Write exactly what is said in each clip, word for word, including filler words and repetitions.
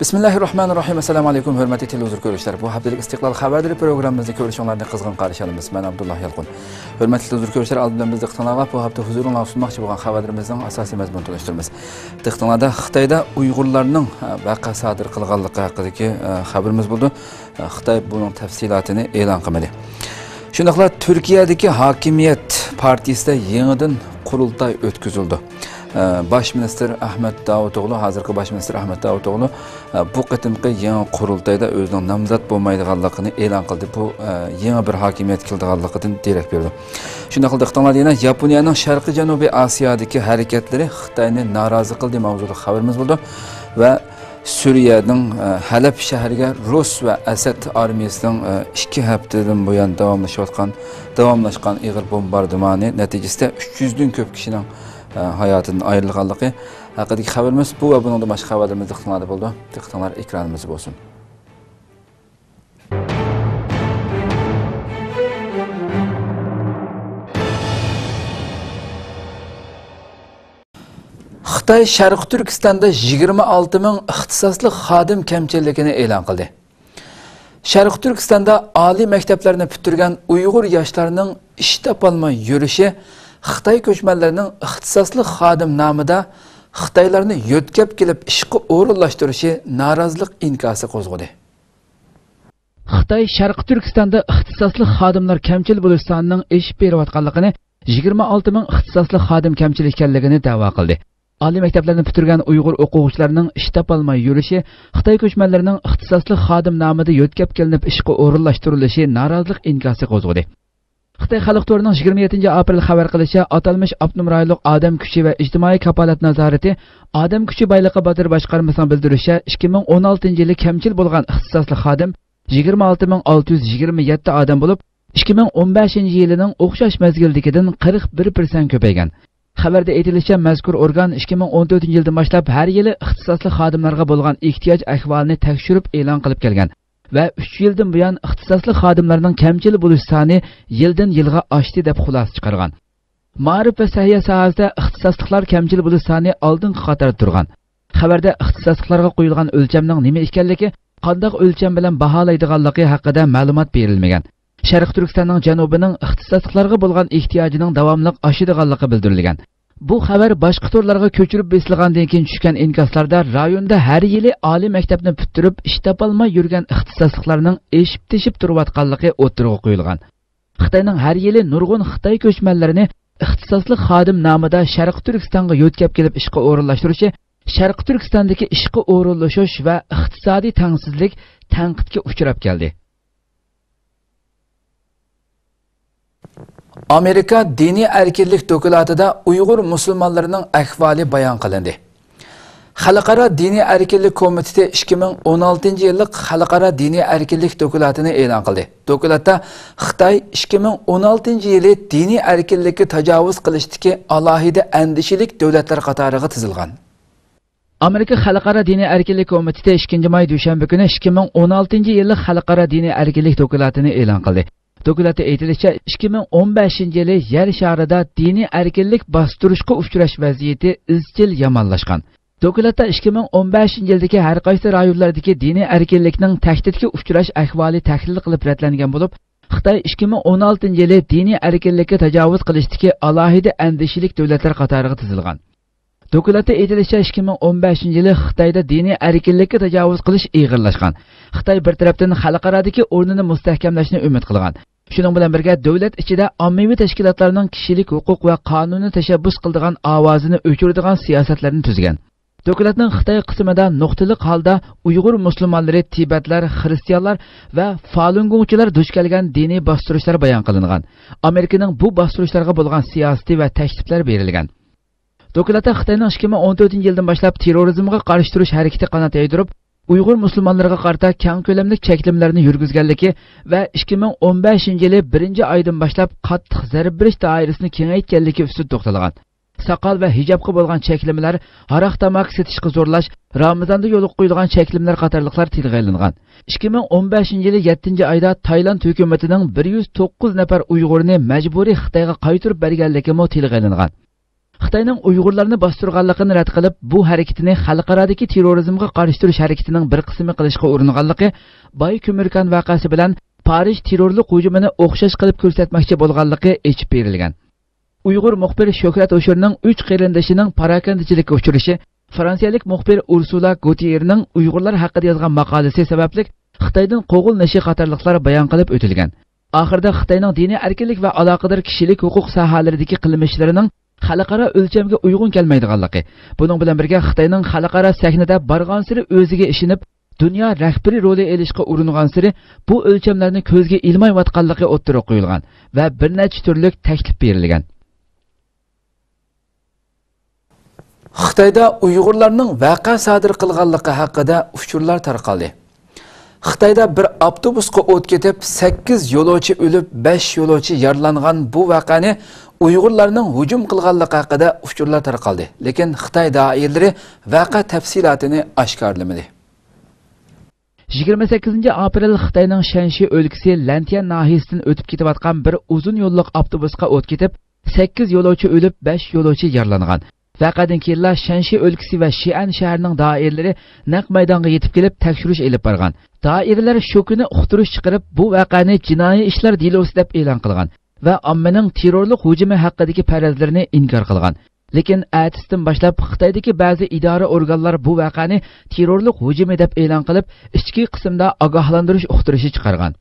بىسمىللاھىررەھمانىررەھىم. ئەسسالامۇ ئەلەيكۇم، ھۆرمەتلىك تېلېۋىزور كۆرۈشلەر. بۇ ھەپتىلىك ئىستىقلال خەۋەرلىرى پروگراممىمىزنى كۆرۈشۈڭلارنى قىزغىن قارشى ئالىمىز. مەن ئابدۇللا يالقۇن. ھۆرمەتلىك تېلېۋىزور كۆرۈشلەر، ئالدىن بىلەن بىز دىققىتىڭلارغا بۇ ھەپتە ھۇزۇرۇڭلارغا سۇنماقچى بولغان خەۋەرلىرىمىزنىڭ ئاساسىي مەزمۇنىنى تونۇشتۇرىمىز. دىققىتىڭلاردا خىتايدا ئۇيغۇرلارنىڭ، ھە، ۋەقە سادىر قىلغانلىقى ھەققىدىكى، ھە، خەۋىرىمىز بولىدۇ. خىتاي بۇنىڭ تەپسىلاتىنى ئېلان قىلمىدى. شۇنداقلا تۈركىيەدىكى ھاكىمىيەت پارتىيىسىدە يېڭىدىن قۇرۇلتاي ئۆتكۈزۈلدى. باش مىنىستىر ئەھمەت داۋۇتئوغلۇ، ھازىرقى باش مىنىستىر ئەھمەت داۋۇتئوغلۇ، بۇ قېتىمقى يېڭى قۇرۇلتايدا ئۆزىنىڭ نامزات بولمايدىغانلىقىنى ئېلان قىلدى. بۇ، يېڭى بىر ھاكىمىيەت كېلىدىغانلىقىدىن دېرەك بېرىدۇ. شۇنداقلا دىققىتىڭلاردا يەنە ياپونىيەنىڭ شەرقىي جەنۇبىي ئاسىيادىكى ھەرىكەتلىرى خىتاينى نارازى قىلدى ماۋزۇلۇق خەۋىرىمىز بولىدۇ. ۋە سۈرىيەنىڭ، ئە، ھەلەپ شەھىرىگە رۇس ۋە ئەسەد ئارمىيىسىنىڭ، ئە، ئىككى ھەپتىدىن بۇيان داۋاملىشىۋاتقان، داۋاملاشقان ئېغىر بومباردىمانى نەتىجىسىدە ئۈچ يۈزدىن كۆپ كىشىنىڭ، ئە، ھاياتىدىن ئايرىلغانلىقى ھەققىدىكى خەۋىرىمىز بۇ ۋە بۇنىڭدىن باشقا خەۋەرلىرىمىز دىققىتىڭلاردا بولىدۇ. دىققىتىڭلار ئېكرانىمىزدا بولسۇن. خىتاي شەرقىي تۈركىستاندا يىگىرمە ئالتە مىڭ ئىختىساسلىق خادىم كەمچىللىكىنى ئېلان قىلدى. شەرقىي تۈركىستاندا ئالىي مەكتەپلەرنى پۈتتۈرگەن ئۇيغۇر ياشلارنىڭ ئىش تاپالماي يۈرۈشى، خىتاي كۆچمەنلىرىنىڭ ئىختىساسلىق خادىم نامىدا خىتايلارنى يۆتكەپ كېلىپ ئىشقا ئورۇنلاشتۇرۇشى نارازىلىق ئىنكاسى قوزغىدى. خىتاي شەرقىي تۈركىستاندا ئىختىساسلىق خادىملار كەمچىل بولۇش سانىنىڭ ئېشىپ بېرىۋاتقانلىقىنى، يىگىرمە ئالتە مىڭ ئىختىساسلىق خادىم كەمچىل ئىكەنلىكىنى دەۋا قىلدى. ئالىي مەكتەپلەرنى پۈتتۈرگەن ئۇيغۇر ئوقۇغۇچىلارنىڭ ئىش تاپالماي يۈرۈشى، خىتاي كۆچمەنلىرىنىڭ ئىختىساسلىق خادىم نامىدا يۆتكەپ كېلىنىپ ئىشقا ئورۇنلاشتۇرۇلۇشى نارازىلىق ئىنكاسى قوزغىدى. خىتاي خەلق تورىنىڭ يىگىرمە يەتتىنچى ئاپرېل خەۋەر قىلىشىچە، ئاتالمىش ئاپتونوم رايونلۇق ئادەم كۈچى ۋە ئىجتىمائىي كاپالەت نازارىتى ئادەم كۈچى بايلىقى بازىرى باشقارمىسىنىڭ بىلدۈرۈشىچە، ئىككى مىڭ ئون ئالتىنچى يىلى كەمچىل بولغان ئىختىساسلىق خادىم يىگىرمە ئالتە مىڭ ئالتە يۈز يىگىرمە يەتتە ئادەم بولۇپ، ئىككى مىڭ ئون بەشىنچى يىلىنىڭ ئوخشاش مەزگىلدىكىدىن قىرىق بىر پىرسەنت كۆپەيگەن. خەۋەردە ئېيتىلىشىچە، مەزكۇر ئورگان ئىككى مىڭ ئون تۆتىنچى يىلدىن باشلاپ ھەر يىلى ئىختىساسلىق خادىملارغا بولغان ئېھتىياج ئەھۋالىنى تەكشۈرۈپ ئېلان قىلىپ كەلگەن ۋە ئۈچ يىلدىن بۇيان ئىختىساسلىق خادىملارنىڭ كەمچىل بولۇش سانى يىلدىن يىلغا ئاشتى دەپ خۇلاسە چىقارغان. مائارىپ ۋە سەھىيە ساھەسىدە ئىختىساسلىقلار كەمچىل بولۇش سانى ئالدىنقى قاتاردا تۇرغان. خەۋەردە ئىختىساسلىقلارغا قويۇلغان ئۆلچەمنىڭ نېمە ئىكەنلىكى، قانداق ئۆلچەم بىلەن باھالايدىغانلىقى ھەققىدە مەلۇمات بېرىلمىگەن. شەرقىي تۈركىستاننىڭ جەنۇبىنىڭ ئىختىساسلىقلارغا بولغان ئېھتىياجىنىڭ داۋاملىق ئاشىدىغانلىقى بىلدۈرۈلگەن. بۇ خەۋەر باشقا تورلارغا كۆچۈرۈپ بېسىلغاندىن كېيىن چۈشكەن ئىنكاسلاردا رايوندا ھەر يىلى ئالىي مەكتەپنى پۈتتۈرۈپ ئىش تاپالماي يۈرگەن ئىختىساسلىقلارنىڭ ئېشىپ تېشىپ تۇرۇۋاتقانلىقى ئوتتۇرىغا قويۇلغان. خىتاينىڭ ھەر يىلى نۇرغۇن خىتاي كۆچمەنلىرىنى ئىختىساسلىق خادىم نامىدا شەرقىي تۈركىستانغا يۆتكەپ كېلىپ ئىشقا ئورۇنلاشتۇرۇشى شەرقىي تۈركىستاندىكى ئىشقا ئورۇنلىشىش ۋە ئىقتىسادىي تەڭسىزلىك تەنقىدكە ئۇچراپ كەلدى. ئامېرىكا دىنىي ئەركىنلىك دوكلاتىدا ئۇيغۇر مۇسۇلمانلىرىنىڭ ئەھۋالى بايان قىلىندى. خەلقئارا دىنىي ئەركىنلىك كومىتېتى ئىككى مىڭ ئون ئالتىنچى يىللىق خەلقئارا دىنىي ئەركىنلىك دوكلاتىنى ئېلان قىلدى. دوكلاتتا خىتاي ئىككى مىڭ ئون ئالتىنچى يىلى دىنىي ئەركىنلىككە تاجاۋۇز قىلىشتىكى ئالاھىدە ئەندىشىلىك دۆلەتلەر قاتارىغا تىزىلغان. ئامېرىكا خەلقئارا دىنىي ئەركىنلىك كومىتېتى ئىككىنچى ماي دۈشەنبە كۈنى ئىككى مىڭ ئون ئالتىنچى يىللىق خەلقئارا دىنىي ئەركىنلىك دوكلاتىنى ئېلان قىلدى. دوكلاتتا ئېيتىلىشىچە، ئىككى مىڭ ئون بەشىنچى يىلى يەر شارىدا دىنىي ئەركىنلىك باستۇرۇشقا ئۇچراش ۋەزىيىتى ئىزچىل يامانلاشقان. دوكلاتتا ئىككى مىڭ ئون بەشىنچى يىلدىكى ھەر قايسى رايونلاردىكى دىنىي ئەركىنلىكنىڭ تەھدىتكە ئۇچراش ئەھۋالى تەھلىل قىلىپ رەتلەنگەن بولۇپ، خىتاي ئىككى مىڭ ئون ئالتىنچى يىلى دىنىي ئەركىنلىككە تاجاۋۇز قىلىشتىكى ئالاھىدە ئەندىشىلىك دۆلەتلەر قاتارىغا تىزىلغان. دوكلاتتا ئېيتىلىشىچە، ئىككى مىڭ ئون بەشىنچى يىلى خىتايدا دىنىي ئەركىنلىككە تاجاۋۇز قىلىش ئېغىرلاشقان. خىتاي بىر تەرەپتىن خەلقئارادىكى ئورنىنى مۇستەھكەملەشنى ئۈمىد قىلغان. شۇنىڭ بىلەن بىرگە، دۆلەت ئىچىدە ئاممىۋى تەشكىلاتلارنىڭ كىشىلىك ھوقۇق ۋە قانۇننى تەشەببۇس قىلىدىغان ئاۋازىنى ئۆچۈرىدىغان سىياسەتلەرنى تۈزگەن. دوكلاتنىڭ خىتاي قىسمىدا نۇقتىلىق ھالدا ئۇيغۇر مۇسۇلمانلىرى، تىبەتلەر، خىرىستىيانلار ۋە فالۇنگوڭچىلار دۇچ كەلگەن دىنىي باستۇرۇشلار بايان قىلىنغان. ئامېرىكىنىڭ بۇ باستۇرۇشلارغا بولغان سىياسىتى ۋە تەكلىپلەر بېرىلگەن. دوكلاتتا خىتاينىڭ ئىككى مىڭ ئون تۆتىنچى يىلدىن باشلاپ تېررورىزمغا قارشى تۇرۇش ھەرىكىتى قانات يايدۇرۇپ، ئۇيغۇر مۇسۇلمانلىرىغا قارىتا كەڭ كۆلەملىك چەكلىمىلەرنى يۈرگۈزگەنلىكى ۋە ئىككى مىڭ ئون بەشىنچى يىلى بىرىنچى ئايدىن باشلاپ قاتتىق زەربە بېرىش دائىرىسىنى كېڭەيتكەنلىكى ئۈستىدە توختالغان. ساقال ۋە ھىجابقا بولغان چەكلىمىلەر، ھاراق تاماكا سېتىشقا زورلاش، رامىزاندا يولغا قويۇلغان چەكلىمىلەر قاتارلىقلار تىلغا ئېلىنغان. ئىككى مىڭ ئون بەشىنچى يىلى يەتتىنچى ئايدا تايلاند ھۆكۈمىتىنىڭ بىر يۈز توققۇز نەپەر ئۇيغۇرنى مەجبۇرىي خىتايغا قايتۇرۇپ بەرگەنلىكىمۇ تىلغا ئېلىنغان. خىتاينىڭ ئۇيغۇرلارنى باستۇرغانلىقىنى رەت قىلىپ، بۇ ھەرىكىتىنى خەلقئارادىكى تېررورىزمغا قارشى تۇرۇش ھەرىكىتىنىڭ بىر قىسمى قىلىشقا ئۇرۇنغانلىقى باي كۆمۈركان ۋەقەسى بىلەن پارىژ تېررورلۇق ھۇجۇمىنى ئوخشاش قىلىپ كۆرسەتمەكچى بولغانلىقى ئېچىپ بېرىلگەن. ئۇيغۇر مۇخبىر شۆھرەت ھوشۇرنىڭ ئۈچ قېرىندىشىنىڭ پاراكەندىچىلىككە ئۇچرىشى، فرانسىيەلىك مۇخبىر ئۇرسۇلا گوتىيېرنىڭ ئۇيغۇرلار ھەققىدە يازغان ماقالىسى سەۋەبلىك خىتايدىن قوغلىنىشى قاتارلىقلار بايان قىلىپ ئۆتۈلگەن. ئاخىرىدا خىتاينىڭ دىنىي ئەركىنلىك ۋە ئالاقىدار كىشىلىك ھوقۇق ساھەلىرىدىكى قىلمىشلىرىنىڭ خەلقئارا ئۆلچەمگە ئۇيغۇن كەلمەيدىغانلىقى، بۇنىڭ بىلەن بىرگە خىتاينىڭ خەلقئارا سەھنىدە بارغانسېرى ئۆزىگە ئىشىنىپ، دۇنيا رەھبىرى رولى ئېلىشقا ئۇرۇنغانسېرى بۇ ئۆلچەملەرنى كۆزگە ئىلمايۋاتقانلىقى ئوتتۇرىغا قويۇلغان ۋە بىر نەچچە تۈرلۈك تەكلىپ بېرىلگەن. خىتايدا ئۇيغۇرلارنىڭ ۋەقە سادىر قىلغانلىقى ھەققىدە ئۇچۇرلار تارقالدى. خىتايدا بىر ئاپتوبۇسقا ئوت كېتىپ، سەككىز يولۇچى ئۆلۈپ، بەش يولۇچى يارىلانغان بۇ ۋەقەنى ئۇيغۇرلارنىڭ ھۇجۇم قىلغانلىقى ھەققىدە ئۇچۇرلار تارقالدى، لېكىن خىتاي دائىرىلىرى ۋەقە تەپسىلاتىنى ئاشكارىلىمىدى. يىگىرمە سەككىزىنچى ئاپرېل خىتاينىڭ شەنشى ئۆلكىسى لەنتيەن ناھىيىسىدىن ئۆتۈپ كېتىۋاتقان بىر ئۇزۇن يوللۇق ئاپتوبۇسقا ئوت كېتىپ، سەككىز يولۇچى ئۆلۈپ، بەش يولۇچى يارىلانغان. ۋەقەدىن كېيىنلا شەنشى ئۆلكىسى ۋە شىئەن شەھىرىنىڭ دائىرىلىرى نەق مەيدانغا يېتىپ كېلىپ تەكشۈرۈش ئېلىپ بارغان. دائىرىلەر شۇ كۈنى ئۇقتۇرۇش چىقىرىپ، بۇ ۋەقەنى جىنايى ئىشلار دېلوسى دەپ ئېلان قىلغان ۋە ئاممىنىڭ تېررورلۇق ھۇجۇمى ھەققىدىكى پەرەزلىرىنى ئىنكار قىلغان. لېكىن ئەتىسىدىن باشلاپ خىتايدىكى بەزى ئىدارە ئورگانلار بۇ ۋەقەنى تېررورلۇق ھۇجۇمى دەپ ئېلان قىلىپ، ئىچكى قىسىمدا ئاگاھلاندۇرۇش ئۇقتۇرۇشى چىقارغان.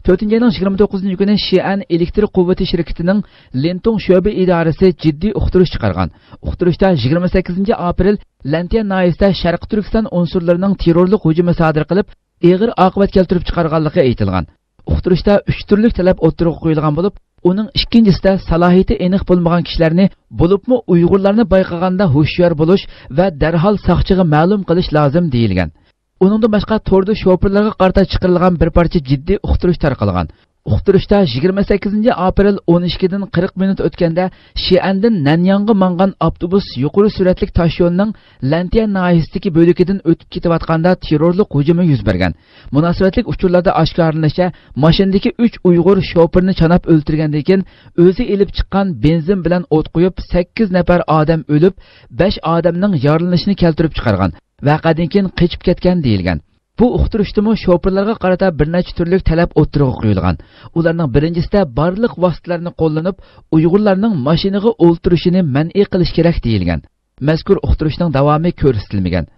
تۆتىنچى ئاينىڭ يىگىرمە توققۇزىنچى كۈنى شىئەن ئېلېكتر قۇۋۋىتى شىركىتىنىڭ لىنتۇڭ شۆبە ئىدارىسى جىددىي ئۇقتۇرۇش چىقارغان. ئۇقتۇرۇشتا يىگىرمە سەككىزىنچى ئاپرېل لەنتيەن ناھىيىسىدە شەرقىي تۈركىستان ئۇنسۇرلىرىنىڭ تېررورلۇق ھۇجۇمى سادىر قىلىپ، ئېغىر ئاقىۋەت كەلتۈرۈپ چىقارغانلىقى ئېيتىلغان. ئۇقتۇرۇشتا ئۈچ تۈرلۈك تەلەپ ئوتتۇرىغا قويۇلغان بولۇپ، ئۇنىڭ ئىككىنچىسىدە سالاھىيىتى ئېنىق بولمىغان كىشىلەرنى، بولۇپمۇ ئۇيغۇرلارنى بايقىغاندا ھوشيار بولۇش ۋە دەرھال ساقچىغا مەلۇم قىلىش لازىم، دېيىلگەن. ئۇنىڭدىن باشقا، توردا شوپۇرلارغا قارىتا چىقىرىلغان بىر پارچە جىددىي ئۇقتۇرۇش تارقالغان. ئۇقتۇرۇشتا يىگىرمە سەككىزىنچى ئاپرېل ئون ئىككىدىن قىرىق مىنۇت ئۆتكەندە شىئەندىن نەنياڭغا ماڭغان ئاپتوبۇس يۇقىرى سۈرئەتلىك تاشيولنىڭ لەنتيەن ناھىيىسىدىكى بۆلىكىدىن ئۆتۈپ كېتىۋاتقاندا تېررورلۇق ھۇجۇمى يۈز بەرگەن. مۇناسىۋەتلىك ئۇچۇرلاردا ئاشكارىلىنىشىچە، ماشىنىدىكى ئۈچ ئۇيغۇر شوپۇرنى چاناپ ئۆلتۈرگەندىن كېيىن، ئۆزى ئېلىپ چىققان بېنزىن بىلەن ئوت قويۇپ، سەككىز نەپەر ئادەم ئۆلۈپ، بەش ئادەمنىڭ يارىلىنىشىنى كەلتۈرۈپ چىقارغان. ۋەقەدىن كېيىن قېچىپ كەتكەن، دېيىلگەن. بۇ ئۇقتۇرۇشتىمۇ شوپۇرلارغا قارىتا بىر نەچچە تۈرلۈك تەلەپ ئوتتۇرىغا قويۇلغان. ئۇلارنىڭ بىرىنچىسىدە بارلىق ۋاسىتىلەرنى قوللىنىپ، ئۇيغۇرلارنىڭ ماشىنىغا ئولتۇرۇشىنى مەنئى قىلىش كېرەك، دېيىلگەن. مەزكۇر ئۇقتۇرۇشنىڭ داۋامى كۆرسىتىلمىگەن.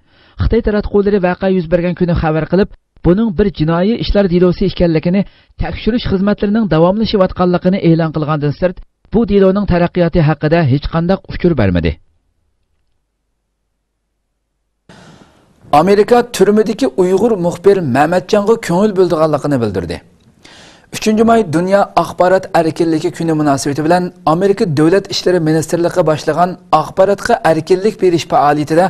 خىتاي تاراتقۇلىرى ۋەقە يۈز بەرگەن كۈنى خەۋەر قىلىپ، بۇنىڭ بىر جىنايى ئىشلار دېلوسى ئىكەنلىكىنى، تەكشۈرۈش خىزمەتلىرىنىڭ داۋاملىشىۋاتقانلىقىنى ئېلان قىلغاندىن سىرت، بۇ دېلونىڭ تەرەققىياتى ھەققىدە ھېچقانداق ئۇچۇر بەرمىدى. ئامېرىكا تۈرمىدىكى ئۇيغۇر مۇخبىر مەمەتجانغا كۆڭۈل بۆلىدىغانلىقىنى بىلدۈردى. ئۈچىنچى ماي دۇنيا ئاخبارات ئەركىنلىكى كۈنى مۇناسىۋىتى بىلەن ئامېرىكا دۆلەت ئىشلىرى مىنىستىرلىقى باشلىغان ئاخباراتقا ئەركىنلىك بېرىش پائالىيىتىدە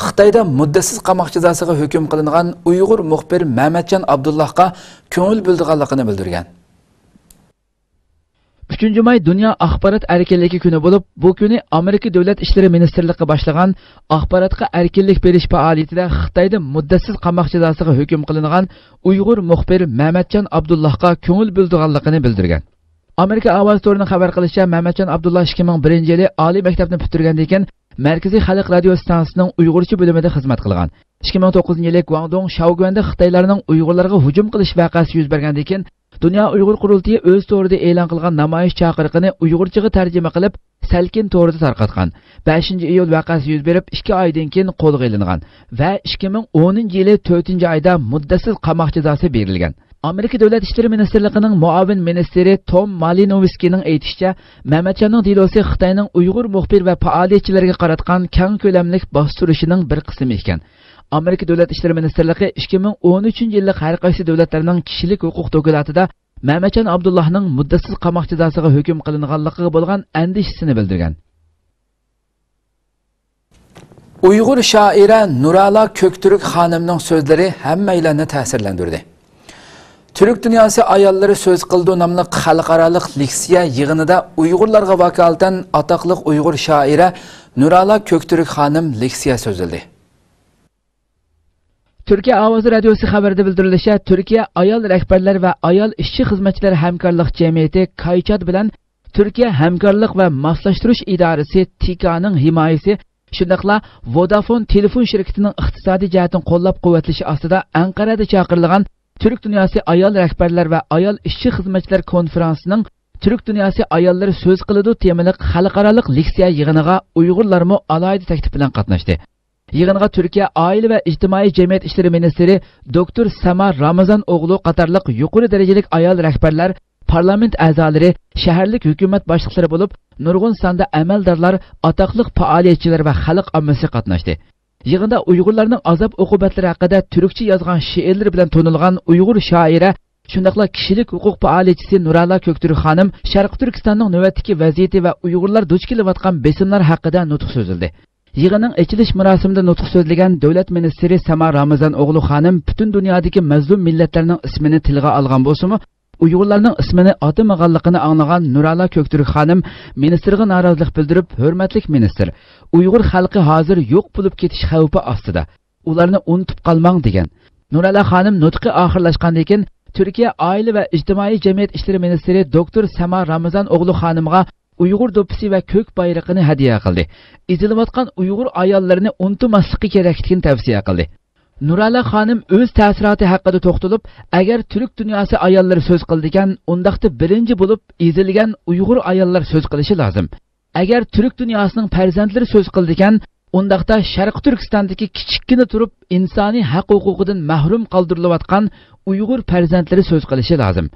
خىتايدا مۇددەتسىز قاماق جازاسىغا ھۆكۈم قىلىنغان ئۇيغۇر مۇخبىر مەمەتجان ئابدۇللاھقا كۆڭۈل بۆلىدىغانلىقىنى بىلدۈرگەن. ئۈچىنچى ماي دۇنيا ئاخبارات ئەركىنلىكى كۈنى بولۇپ، بۇ كۈنى ئامېرىكا دۆلەت ئىشلىرى مىنىستىرلىقى باشلىغان ئاخباراتقا ئەركىنلىك بېرىش پائالىيىتىدە خىتايدا مۇددەتسىز قاماق جازاسىغا ھۆكۈم قىلىنغان ئۇيغۇر مۇخبىر مەمەتجان ئابدۇللاھقا كۆڭۈل بۆلىدىغانلىقىنى بىلدۈرگەن. ئامېرىكا ئاۋازى تورىنىڭ خەۋەر قىلىشىچە، مەمەتجان ئابدۇللا ئىككى مىڭ بىرىنچى يىلى ئالىي مەكتەپنى پۈتتۈرگەندىن كېيىن، مەركىزىي خەلق رادىيو ئىستانسىسىنىڭ ئۇيغۇرچە بۆلۈمىدە خىزمەت قىلغان. ئىككى مىڭ توققۇزىنچى يىلى گۇاڭدۇڭ شاۋگۈەندە خىتايلارنىڭ ئۇيغۇرلارغا ھۇجۇم قىلىش ۋەقەسى يۈز بەرگەندىن كېيىن، دۇنيا ئۇيغۇر قۇرۇلتىيى ئۆز تورىدا ئېلان قىلغان نامايىش چاقىرىقىنى ئۇيغۇرچىغا تەرجىمە قىلىپ، سەلكىن تورىدا تارقاتقان. بەشىنچى ئىيۇل ۋەقەسى يۈز بېرىپ، ئىككى ئايدىن كېيىن قولغا ئېلىنغان ۋە ئىككى مىڭ ئونىنچى يىلى تۆتىنچى ئايدا مۇددەتسىز قاماق جازاسى بېرىلگەن. ئامېرىكا دۆلەت ئىشلىرى مىنىستىرلىقىنىڭ مۇئاۋىن مىنىستىرى توم مالىنوۋسكىينىڭ ئېيتىشىچە، مەمەتجاننىڭ دېلوسى خىتاينىڭ ئۇيغۇر مۇخبىر ۋە پائالىيەتچىلىرىگە قاراتقان كەڭ كۆلەملىك باستۇرۇشىنىڭ بىر قىسمى ئىكەن. ئامېرىكا دۆلەت ئىشلىرى مىنىستىرلىقى ئىككى مىڭ ئون ئۈچىنچى يىللىق ھەر قايسى دۆلەتلەرنىڭ كىشىلىك ھوقۇق دوكلاتىدا مەمەتجان ئابدۇللاھنىڭ مۇددەتسىز قاماق جازاسىغا ھۆكۈم قىلىنغانلىقىغا بولغان ئەندىشىسىنى بىلدۈرگەن. ئۇيغۇر شائىرە نۇراللا كۆكتۈرك خانىمنىڭ سۆزلىرى ھەممەيلەننى تەسىرلەندۈردى. تۈرك دۇنياسى ئاياللىرى سۆز قىلىدۇ ناملىق خەلقئارالىق لېكسىيە يىغىنىدا ئۇيغۇرلارغا ۋاكالىتەن ئاتاقلىق ئۇيغۇر شائىرە نۇراللا كۆكتۈرك خانىم لېكسىيە سۆزلىدى. تۈركىيە ئاۋازى رادىيوسى خەۋىرىدە بىلدۈرۈلۈشىچە، تۈركىيە ئايال رەھبەرلەر ۋە ئايال ئىشچى خىزمەتچىلەر ھەمكارلىق جەمئىيىتى كايچات بىلەن تۈركىيە ھەمكارلىق ۋە ماسلاشتۇرۇش ئىدارىسى تىكانىڭ ھىمايىسى، شۇنداقلا ۋودافون تېلېفون شىركىتىنىڭ ئىقتىسادىي جەھەتتىن قوللاپ-قۇۋۋەتلىشى ئاستىدا ئەنقەرەدە چاقىرىلغان تۈرك دۇنياسى ئايال رەھبەرلەر ۋە ئايال ئىشچى خىزمەتچىلەر كونفرانسىنىڭ تۈرك دۇنياسى ئاياللىرى سۆز قىلىدۇ تېمىلىق خەلقئارالىق لېكسىيە يىغىنىغا ئۇيغۇرلارمۇ ئالاھىدە تەكلىپ بىلەن قاتناشتى. يىغىنغا تۈركىيە ئائىلە ۋە ئىجتىمائىي جەمئىيەت ئىشلىرى مىنىستىرى دوكتور سەما رامىزان ئوغلۇ قاتارلىق يۇقىرى دەرىجىلىك ئايال رەھبەرلەر، پارلامېنت ئەزالىرى، شەھەرلىك ھۆكۈمەت باشلىقلىرى بولۇپ، نۇرغۇن ساندا ئەمەلدارلار، ئاتاقلىق پائالىيەتچىلەر ۋە خەلق ئاممىسى قاتناشتى. يىغىندا ئۇيغۇرلارنىڭ ئازاب-ئوقۇبەتلىرى ھەققىدە تۈركچە يازغان شېئىرلىرى بىلەن تونۇلغان ئۇيغۇر شائىرە، شۇنداقلا كىشىلىك ھوقۇق پائالىيەتچىسى نۇرەلا كۆكتۈرك خانىم شەرقىي تۈركىستاننىڭ نۆۋەتتىكى ۋەزىيىتى ۋە ئۇيغۇرلار دۇچ كېلىۋاتقان بېسىملار ھەققىدە نۇتۇق سۆزلىدى. يىغىننىڭ ئېچىلىش مۇراسىمىدا نۇتۇق سۆزلىگەن دۆلەت مىنىستىرى سەما رامىزان ئوغلى خانىم پۈتۈن دۇنيادىكى مەزلۇم مىللەتلەرنىڭ ئىسمىنى تىلغا ئالغان بولسىمۇ، ئۇيغۇرلارنىڭ ئىسمىنى ئاتىمىغانلىقىنى ئاڭلىغان نۇرەلا كۆكتۈرك خانىم مىنىستىرغا نارازىلىق بىلدۈرۈپ، ھۆرمەتلىك مىنىستىر، ئۇيغۇر خەلقى ھازىر يوق بولۇپ كېتىش خەۋپى ئاستىدا. ئۇلارنى ئۇنتۇپ قالماڭ، دېگەن. نۇرەلا خانىم نۇتقى ئاخىرلاشقاندىن كېيىن، تۈركىيە ئائىلە ۋە ئىجتىمائىي جەمئىيەت ئىشلىرى مىنىستىرى دوكتور سەما رامىزان ئوغلى خانىمغا ئۇيغۇر دوپپىسى ۋە كۆك بايرىقىنى ھەدىيە قىلدى. ئېزىلىۋاتقان ئۇيغۇر ئاياللىرىنى ئۇنتۇماسلىقى كېرەكلىكىنى تەۋسىيە قىلدى. نۇرەلا خانىم ئۆز تەسىراتى ھەققىدە توختىلىپ، ئەگەر تۈرك دۇنياسى ئاياللىرى سۆز قىلىدىكەن، ئۇنداقتا بىرىنچى بولۇپ ئېزىلگەن ئۇيغۇر ئاياللار سۆز قىلىشى لازىم. ئەگەر تۈرك دۇنياسىنىڭ پەرزەنتلىرى سۆز قىلىدىكەن، ئۇنداقتا شەرقىي تۈركىستاندىكى كىچىككىنە تۇرۇپ ئىنسانىي ھەق ھوقۇقىدىن مەھرۇم قالدۇرۇلۇۋاتقان ئۇيغۇر پەرزەنتلىرى سۆز قىلىشى لازىم.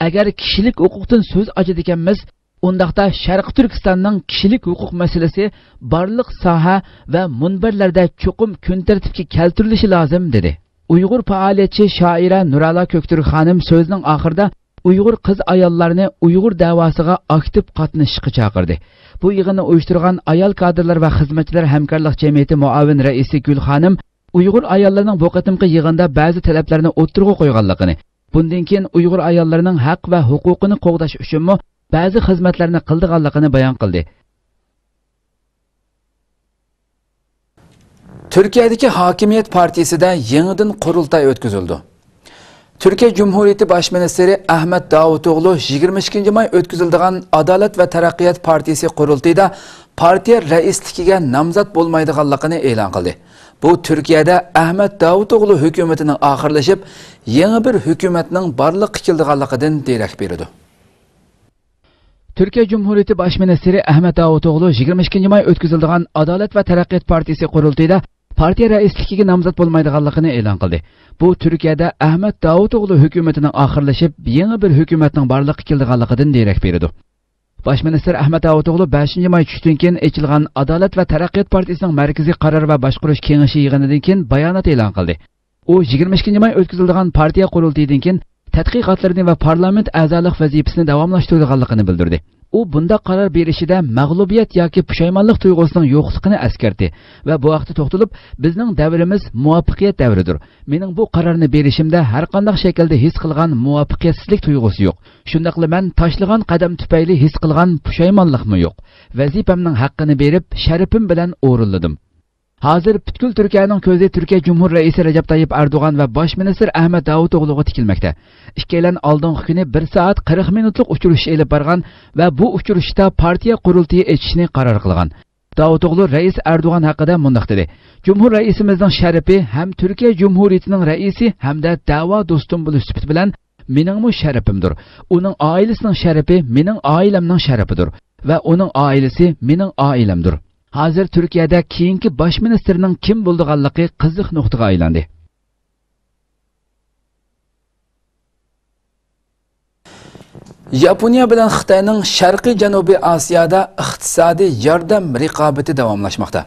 ئەگەر كىشىلىك ھوقۇقتىن سۆز ئاچىدىكەنمىز، ئۇنداقتا شەرقىي تۈركىستاننىڭ كىشىلىك ھوقۇق مەسىلىسى بارلىق ساھە ۋە مۇنبەرلەردە چوقۇم كۈن تەرتىپكە كەلتۈرۈلۈشى لازىم، دېدى. ئۇيغۇر پائالىيەتچى شائىرە نۇرەلا كۆكتۈرك خانىم سۆزىنىڭ ئاخىرىدا ئۇيغۇر قىز-ئاياللارنى ئۇيغۇر دەۋاسىغا ئاكتىپ قاتنىشىشقا چاقىردى. بۇ يىغىننى ئۇيۇشتۇرغان ئايال كادىرلار ۋە خىزمەتچىلەر ھەمكارلىق جەمئىيىتى مۇئاۋىن رەئىسى گۈل خانىم ئۇيغۇر ئاياللىرىنىڭ بۇ قېتىمقى يىغىندا بەزى تەلەپلەرنى ئوتتۇرىغا قويغانلىقىنى، بۇندىن كېيىن ئۇيغۇر ئاياللىرىنىڭ ھەق ۋە ھوقۇقىنى قوغداش ئۈچۈنمۇ بەزى خىزمەتلەرنى قىلىدىغانلىقىنى بايان قىلدى. تۈركىيەدىكى ھاكىمىيەت پارتىيىسىدە يېڭىدىن قۇرۇلتاي ئۆتكۈزۈلدى. تۈركىيە جۇمھۇرىيىتى باش مىنىستىرى ئەھمەت داۋۇتئوغلۇ يىگىرمە ئىككىنچى ماي ئۆتكۈزۈلىدىغان ئادالەت ۋە تەرەققىيات پارتىيىسى قۇرۇلتىيىدا پارتىيە رەئىسلىكىگە نامزات بولمايدىغانلىقىنى ئېلان قىلدى. بۇ تۈركىيەدە ئەھمەت داۋۇتئوغلۇ ھۆكۈمىتىنىڭ ئاخىرلىشىپ، يېڭى بىر ھۆكۈمەتنىڭ بارلىققا كېلىدىغانلىقىدىن دېرەك بېرىدۇ. تۈركىيە جۇمھۇرىيىتى باش مىنىستىرى ئەھمەت داۋۇتئوغلۇ يىگىرمە ئىككىنچى ماي ئۆتكۈزۈلىدىغان ئادالەت ۋە تەرەققىيات پارتىيىسى قۇرۇلتىيىدا پارتىيە رەئىسلىكىگە نامزات بولمايدىغانلىقىنى ئېلان قىلدى. بۇ تۈركىيەدە ئەھمەت داۋۇتئوغلۇ ھۆكۈمىتىنىڭ ئاخىرلىشىپ، يېڭى بىر ھۆكۈمەتنىڭ بارلىققا كېلىدىغانلىقىدىن دېرەك بېرىدۇ. باش مىنىستىر ئەھمەت داۋۇتئوغلۇ بەشىنچى ماي چۈشتىن كېيىن ئېچىلغان ئادالەت ۋە تەرەققىيات پارتىيىسىنىڭ مەركىزىي قارار ۋە باشقۇرۇش كېڭىشى يىغىنىدىن كېيىن بايانات ئېلان قىلدى. ئۇ يىگىرمە ئىككىنچى ماي ئۆتكۈزۈلىدىغان پارتىيە قۇرۇلتىيىدىن كېيىن تەتقىقاتلىرىنى ۋە پارلامېنت ئەزالىق ۋەزىپىسىنى داۋاملاشتۇرىدىغانلىقىنى بىلدۈردى. ئۇ بۇنداق قارار بېرىشىدە مەغلۇبىيەت ياكى پۇشايمانلىق تۇيغۇسىنىڭ يوقلۇقىنى ئەسكەرتتى ۋە بۇ ھەقتە توختىلىپ، بىزنىڭ دەۋرىمىز مۇۋەپپەقىيەت دەۋرىدۇر. مېنىڭ بۇ قارارنى بېرىشىمدە ھەرقانداق شەكىلدە ھېس قىلغان مۇۋەپپەقىيەتسىزلىك تۇيغۇسى يوق. شۇنداقلا مەن تاشلىغان قەدەم تۈپەيلى ھېس قىلغان پۇشايمانلىقمۇ يوق. ۋەزىپەمنىڭ ھەققىنى بېرىپ، شەرىپىم بىلەن ئورۇنلىدىم. ھازىر پۈتكۈل تۈركىيەنىڭ كۆزى تۈركىيە جۇمھۇر رەئىسى رەجەپ تايىپ ئەردوغان ۋە باش مىنىستىر ئەھمەت داۋۇتئوغلۇغا تىكىلمەكتە. ئىككىيلەن ئالدىنقى كۈنى بىر سائەت قىرىق مىنۇتلۇق ئۇچرىشىش ئېلىپ بارغان ۋە بۇ ئۇچرىشىشتا پارتىيە قۇرۇلتىيى ئېچىشنى قارار قىلغان. داۋۇتئوغلۇ رەئىس ئەردوغان ھەققىدە مۇنداق دېدى: جۇمھۇر رەئىسىمىزنىڭ شەرىپى ھەم تۈركىيە جۇمھۇرىيىتىنىڭ رەئىسى ھەمدە دەۋا دوستۇم بولۇش سۈپىتى بىلەن مېنىڭمۇ شەرىپىمدۇر. ئۇنىڭ ئائىلىسىنىڭ شەرىپى مېنىڭ ئائىلەمنىڭ شەرىپىدۇر ۋە ئۇنىڭ ئائىلىسى مېنىڭ ئائىلەمدۇر. ھازىر تۈركىيەدە كېيىنكى باش مىنىستىرنىڭ كىم بولىدىغانلىقى قىزىق نۇقتىغا ئايلاندى. ياپونىيە بىلەن خىتاينىڭ شەرقىي جەنۇبىي ئاسىيادا ئىقتىسادىي ياردەم رىقابىتى داۋاملاشماقتا.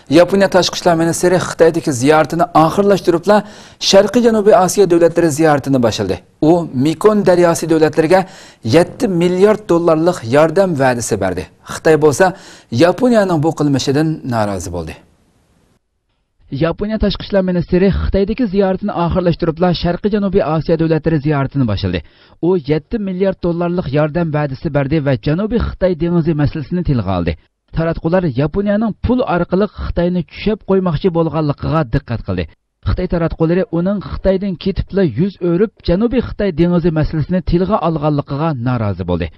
ياپونىيە تاشقى ئىشلار مىنىستىرى خىتايدىكى زىيارىتىنى ئاخىرلاشتۇرۇپلا، شەرقىي جەنۇبىي ئاسىيا دۆلەتلىرى زىيارىتىنى باشلىدى. ئۇ مېكون دەرياسى دۆلەتلىرىگە يەتتە مىليارد دوللارلىق ياردەم ۋەدىسى بەردى. خىتاي بولسا ياپونىيەنىڭ بۇ قىلمىشىدىن نارازى بولدى. ياپونىيە تاشقى ئىشلار مىنىستىرى خىتايدىكى زىيارىتىنى ئاخىرلاشتۇرۇپلا، شەرقىي جەنۇبىي ئاسىيا دۆلەتلىرى زىيارىتىنى باشلىدى. ئۇ يەتتە مىليارد دوللارلىق ياردەم ۋەدىسى بەردى ۋە جەنۇبىي خىتاي دېڭىزى مەسىلىسىنى تىلغا ئالدى. تاراتقۇلار ياپونىيەنىڭ پۇل ئارقىلىق خىتاينى چۈشەپ قويماقچى بولغانلىقىغا دىققەت قىلدى. خىتاي تاراتقۇلىرى ئۇنىڭ خىتايدىن كېتىپلا يۈز ئۆرۈپ، جەنۇبىي خىتاي دېڭىزى مەسىلىسىنى تىلغا ئالغانلىقىغا نارازى بولدى.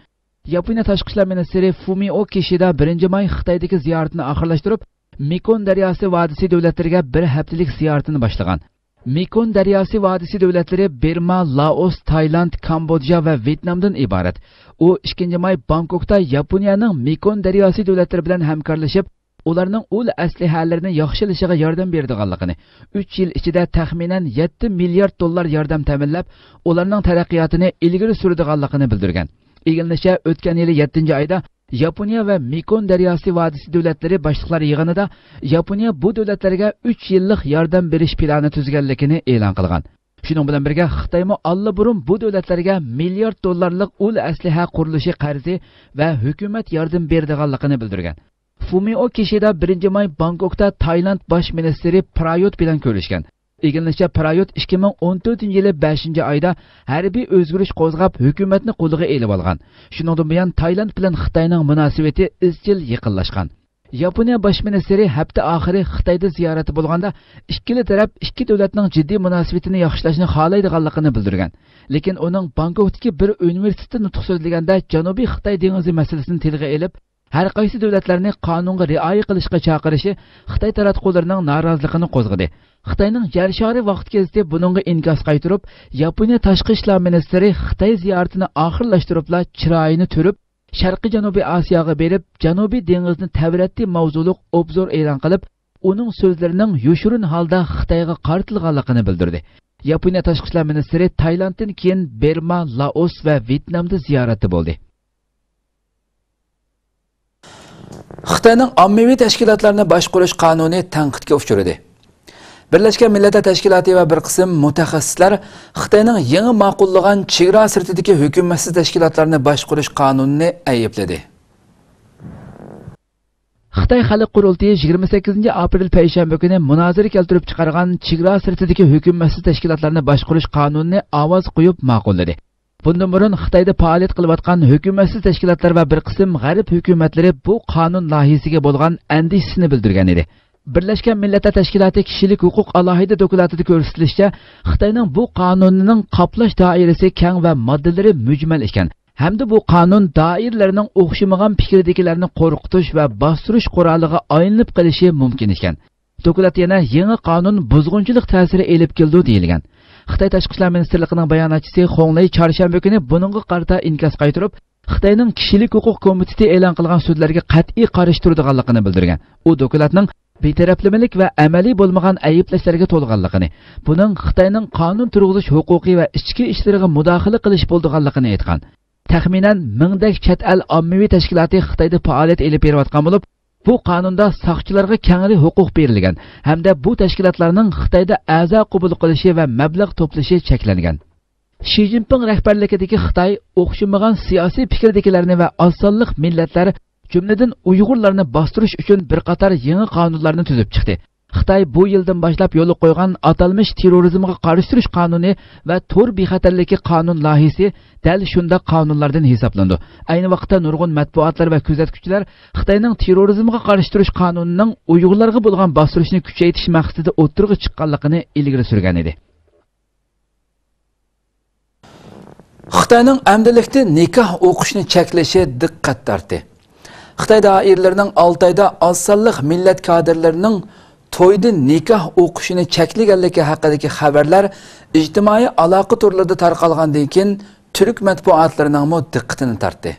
ياپونىيە تاشقى ئىشلار مىنىستىرى فۇمىئو كىشىدا بىرىنچى ماي خىتايدىكى زىيارىتىنى ئاخىرلاشتۇرۇپ، مېكون دەرياسى ۋادىسى دۆلەتلىرىگە بىر ھەپتىلىك زىيارىتىنى باشلىغان. مېكون دەرياسى ۋادىسى دۆلەتلىرى بىرما، لائوس، تايلاند، كامبودژا ۋە ۋيېتنامدىن ئىبارەت. ئۇ ئىككىنچى ماي بانكوكتا ياپونىيەنىڭ مېكون دەرياسى دۆلەتلىرى بىلەن ھەمكارلىشىپ، ئۇلارنىڭ ئۇل ئەسلىھەلىرىنى ياخشىلىشىغا ياردەم بېرىدىغانلىقىنى، ئۈچ يىل ئىچىدە تەخمىنەن يەتتە مىليارد دوللار ياردەم تەمىنلەپ، ئۇلارنىڭ تەرەققىياتىنى ئىلگىرى سۈرىدىغانلىقىنى بىلدۈرگەن. ئىگىلىنىشىچە، ئۆتكەن يىلى يەتتىنچى ئايدا ياپونىيە ۋە مېكون دەرياسى ۋادىسى دۆلەتلىرى باشلىقلار يىغىنىدا ياپونىيە بۇ دۆلەتلەرگە ئۈچ يىللىق ياردەم بېرىش پىلانى تۈزگەنلىكىنى ئېلان قىلغان. شۇنىڭ بىلەن بىرگە، خىتايمۇ ئاللىبۇرۇن بۇ دۆلەتلەرگە مىليارد دوللارلىق ئۇل ئەسلىھە قۇرۇلۇشى قەرزى ۋە ھۆكۈمەت ياردىمى بېرىدىغانلىقىنى بىلدۈرگەن. فۇمىئو كىشىدا بىرىنچى ماي بانكوكتا تايلاند باش مىنىستىرى پرايوت بىلەن كۆرۈشكەن. ئىگىلىنىشىچە، پرايوت ئىككى مىڭ ئون تۆتىنچى يىلى بەشىنچى ئايدا ھەربىي ئۆزگىرىش قوزغاپ، ھۆكۈمەتنى قولىغا ئېلىۋالغان. شۇنىڭدىن بۇيان، تايلاند بىلەن خىتاينىڭ مۇناسىۋىتى ئىزچىل يېقىنلاشقان. ياپونىيە باش مىنىستىرى ھەپتە ئاخىرى خىتايدا زىيارەتتە بولغاندا، ئىككىلا تەرەپ ئىككى دۆلەتنىڭ جىددىي مۇناسىۋىتىنى ياخشىلاشنى خالايدىغانلىقىنى بىلدۈرگەن. لېكىن ئۇنىڭ بانكوكتىكى بىر ئۇنىۋېرسىتېتتا نۇتۇق سۆزلىگەندە، جەنۇبىي خىتاي دېڭىزى مەسىلىسىنى تىلغا ئېلىپ، ھەر قايسى دۆلەتلەرنى قانۇنغا رىئايە قىلىشقا چاقىرىشى خىتاي تاراتقۇلىرىنىڭ نارازىلىقىنى قوزغىدى. خىتاينىڭ يەر شارى ۋاقىت گېزىتى بۇنىڭغا ئىنكاس قايتۇرۇپ، ياپونىيە تاشقى ئىشلار مىنىستىرى خىتاي زىيارىتىنى ئاخىرلاشتۇرۇپلا چىرايىنى تۈرۈپ، شەرقىي جەنۇبىي ئاسىياغا بېرىپ، جەنۇبىي دېڭىزنى تەۋرەتتى ماۋزۇلۇق ئوبزور ئېلان قىلىپ، ئۇنىڭ سۆزلىرىنىڭ يوشۇرۇن ھالدا خىتايغا قارىتىلغانلىقىنى بىلدۈردى. ياپونىيە تاشقى ئىشلار مىنىستىرى تايلاندتىن كېيىن بىرما، لائوس ۋە ۋيېتنامدا زىيارەتتە بولدى. خىتاينىڭ ئاممىۋى تەشكىلاتلارنى باشقۇرۇش قانۇنى تەنقىدكە ئۇچرىدى. بىرلەشكەن مىللەتلەر تەشكىلاتى ۋە بىر قىسىم مۇتەخەسسىسلەر خىتاينىڭ يېڭى ماقۇللىغان چېگرا سىرتىدىكى ھۆكۈمەتسىز تەشكىلاتلارنى باشقۇرۇش قانۇنىنى ئەيىبلىدى. خىتاي خەلق قۇرۇلتىيى يىگىرمە سەككىزىنچى ئاپرېل پەيشەنبە كۈنى مۇنازىرە كەلتۈرۈپ چىقارغان چېگرا سىرتىدىكى ھۆكۈمەتسىز تەشكىلاتلارنى باشقۇرۇش قانۇنىنى ئاۋاز قويۇپ ماقۇللىدى. بۇندىن بۇرۇن خىتايدا پائالىيەت قىلىۋاتقان ھۆكۈمەتسىز تەشكىلاتلار ۋە بىر قىسىم غەرب ھۆكۈمەتلىرى بۇ قانۇن لايىھىسىگە بولغان ئەندىشىسىنى بىلدۈرگەن ئىدى. بىرلەشكەن مىللەتلەر تەشكىلاتى كىشىلىك ھوقۇق ئالاھىدە دوكلاتىدا كۆرسىتىلىشىچە، خىتاينىڭ بۇ قانۇنىنىڭ قاپلاش دائىرىسى كەڭ ۋە ماددىلىرى مۈجمەل ئىكەن ھەمدە بۇ قانۇن دائىرىلەرنىڭ ئوخشىمىغان پىكىردىكىلەرنى قورقۇتۇش ۋە باستۇرۇش قورالىغا ئايلىنىپ قېلىشى مۇمكىن ئىكەن. دوكلات يەنە يېڭى قانۇن بۇزغۇنچىلىق تەسىرى ئېلىپ كېلىدۇ دېيىلگەن. خىتاي تاشقى ئىشلار مىنىستىرلىقىنىڭ باياناتچىسى خۇڭ لېي چارشەنبە كۈنى بۇنىڭغا قارىتا ئىنكاس قايتۇرۇپ، خىتاينىڭ كىشىلىك ھوقۇق كومىتېتى ئېلان قىلغان سۆزلەرگە قەتئىي قارشى تۇرىدىغانلىقىنى بىلدۈرگەن. ئۇ دوكلاتنىڭ بىتەرەپلىمىلىك ۋە ئەمەلىي بولمىغان ئەيىبلەشلەرگە تولغانلىقىنى، بۇنىڭ خىتاينىڭ قانۇن تۇرغۇزۇش ھوقۇقى ۋە ئىچكى ئىشلىرىغا مۇداخىلە قىلىش بولىدىغانلىقىنى ئېيتقان. تەخمىنەن مىڭدەك چەت ئەل ئاممىۋى تەشكىلاتى خىتايدا پائالىيەت ئېلىپ بېرىۋاتقان بولۇپ، بۇ قانۇندا ساقچىلارغا كەڭرى ھوقۇق بېرىلگەن ھەمدە بۇ تەشكىلاتلارنىڭ خىتايدا ئەزا قوبۇل قىلىشى ۋە مەبلەغ توپلىشى چەكلەنگەن. شى جىنپىڭ رەھبەرلىكىدىكى خىتاي ئوخشىمىغان سىياسىي پىكىردىكىلەرنى ۋە ئاز سانلىق مىللەتلەر، جۈملىدىن ئۇيغۇرلارنى باستۇرۇش ئۈچۈن بىر قاتار يېڭى قانۇنلارنى تۈزۈپ چىقتى. خىتاي بۇ يىلدىن باشلاپ يولغا قويغان ئاتالمىش تېررورىزمغا قارشى تۇرۇش قانۇنى ۋە تور بىخەتەرلىكى قانۇن لايىھىسى دەل شۇنداق قانۇنلاردىن ھېسابلىنىدۇ. ئەينى ۋاقىتتا نۇرغۇن مەتبۇئاتلار ۋە كۆزەتكۈچىلەر خىتاينىڭ تېررورىزمغا قارشى تۇرۇش قانۇنىنىڭ ئۇيغۇرلارغا بولغان باستۇرۇشنى كۈچەيتىش مەقسىتىدە ئوتتۇرىغا چىققانلىقىنى ئىلگىرى سۈرگەن ئىدى. خىتاينىڭ ئەمدىلىكتە نىكاھ ئوقۇشنى چەكلىشى دىققەت تارتتى. خىتاي دائىرىلىرىنىڭ ئالتايدا ئاز سانلىق مىللەت كادىرلىرىنىڭ تويدا نىكاھ ئوقۇشىنى چەكلىگەنلىكى ھەققىدىكى خەۋەرلەر ئىجتىمائىي ئالاقە تورلىرىدا تارقالغاندىن كېيىن، تۈرك مەتبۇئاتلىرىنىڭمۇ دىققىتىنى تارتتى.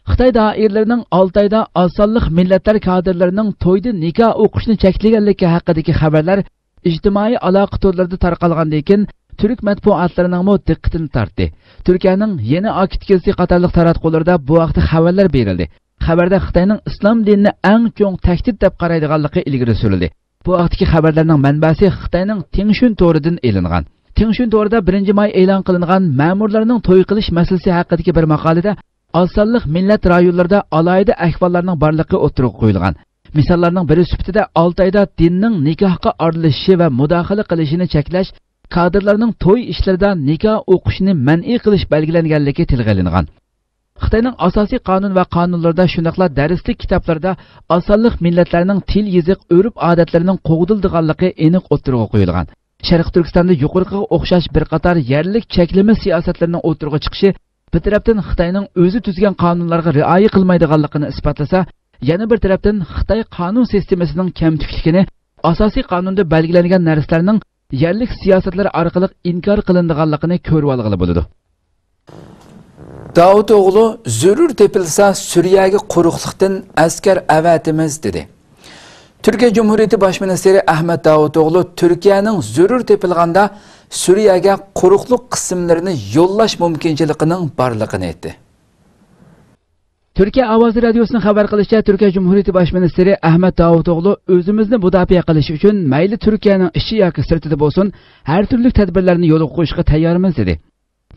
خىتاي دائىرىلىرىنىڭ ئالتايدا ئاز سانلىق مىللەتلەر كادىرلىرىنىڭ تويدا نىكاھ ئوقۇشنى چەكلىگەنلىكى ھەققىدىكى خەۋەرلەر ئىجتىمائىي ئالاقە تورلىرىدا تارقالغاندىن كېيىن، تۈرك مەتبۇئاتلىرىنىڭمۇ دىققىتىنى تارتتى. تۈركىيەنىڭ يېنى ئاكىت گېزىتى قاتارلىق تاراتقۇلىرىدا بۇ ھەقتە خەۋەرلەر بېرىلدى. خەۋەردە خىتاينىڭ ئىسلام دىنىنى ئەڭ چوڭ تەھدىت دەپ قارايدىغانلىقى ئىلگىرى سۈرۈلدى. بۇ ھەقتىكى خەۋەرلەرنىڭ مەنبەسى خىتاينىڭ تىڭشۈن تورىدىن ئېلىنغان. تىڭشۈن تورىدا بىرىنچى ماي ئېلان قىلىنغان مەمۇرلارنىڭ توي قىلىش مەسىلىسى ھەققىدىكى بىر ماقالىدە ئاز سانلىق مىللەت رايونلىرىدا ئالاھىدە ئەھۋاللارنىڭ بارلىقى ئوتتۇرىغا قويۇلغان. مىساللارنىڭ بىرى سۈپىتىدە ئالتايدا دىننىڭ نىكاھقا ئارىلىشىشى ۋە مۇداخىلە قىلىشىنى چەكلەش، كادىرلارنىڭ توي ئىشلىرىدا نىكاھ ئوقۇشنى مەنئى قىلىش بەلگىلەنگەنلىكى تىلغا ئېلىنغان. خىتاينىڭ ئاساسىي قانۇن ۋە قانۇنلىرىدا، شۇنداقلا دەرسلىك كىتابلىرىدا ئاز سانلىق مىللەتلەرنىڭ تىل، يېزىق، ئۆرپ-ئادەتلىرىنىڭ قوغدىلىدىغانلىقى ئېنىق ئوتتۇرىغا قويۇلغان. شەرقىي تۈركىستاندا يۇقىرىقىغا ئوخشاش بىر قاتار يەرلىك چەكلىمە سىياسەتلىرىنىڭ ئوتتۇرىغا چىقىشى بىر تەرەپتىن خىتاينىڭ ئۆزى تۈزگەن قانۇنلارغا رىئايە قىلمايدىغانلىقىنى ئىسپاتلىسا، يەنە بىر تەرەپتىن خىتاي قانۇن سىستېمىسىنىڭ كەمتۈكلۈكىنى، ئاساسىي قانۇندا بەلگىلەنگەن نەرسىلەرنىڭ يەرلىك سىياسەتلەر ئارقىلىق ئىنكار قىلىنىدىغانلىقىنى كۆرۈۋالغىلى بولىدۇ. داۋۇتئوغلۇ زۆرۈر تېپىلسا سۈرىيەگە قۇرۇقلۇقتىن ئەسكەر ئەۋەتىمىز دېدى. تۈركىيە جۇمھۇرىيىتى باش مىنىستىرى ئەھمەت داۋۇتئوغلۇ تۈركىيەنىڭ زۆرۈر تېپىلغاندا سۈرىيەگە قۇرۇقلۇق قىسىملىرىنى يوللاش مۇمكىنچىلىكىنىڭ بارلىقىنى ئېيتتى. تۈركىيە ئاۋازى رادىيوسىنىڭ خەۋەر قىلىشىچە، تۈركىيە جۇمھۇرىيىتى باش مىنىستىرى ئەھمەت داۋۇتئوغلۇ ئۆزىمىزنى مۇداپىئە قىلىش ئۈچۈن مەيلى تۈركىيەنىڭ ئىچى ياكى سىرتىدا بولسۇن، ھەر تۈرلۈك تەدبىرلەرنى يولغا قويۇشقا تەييارمىز دېدى.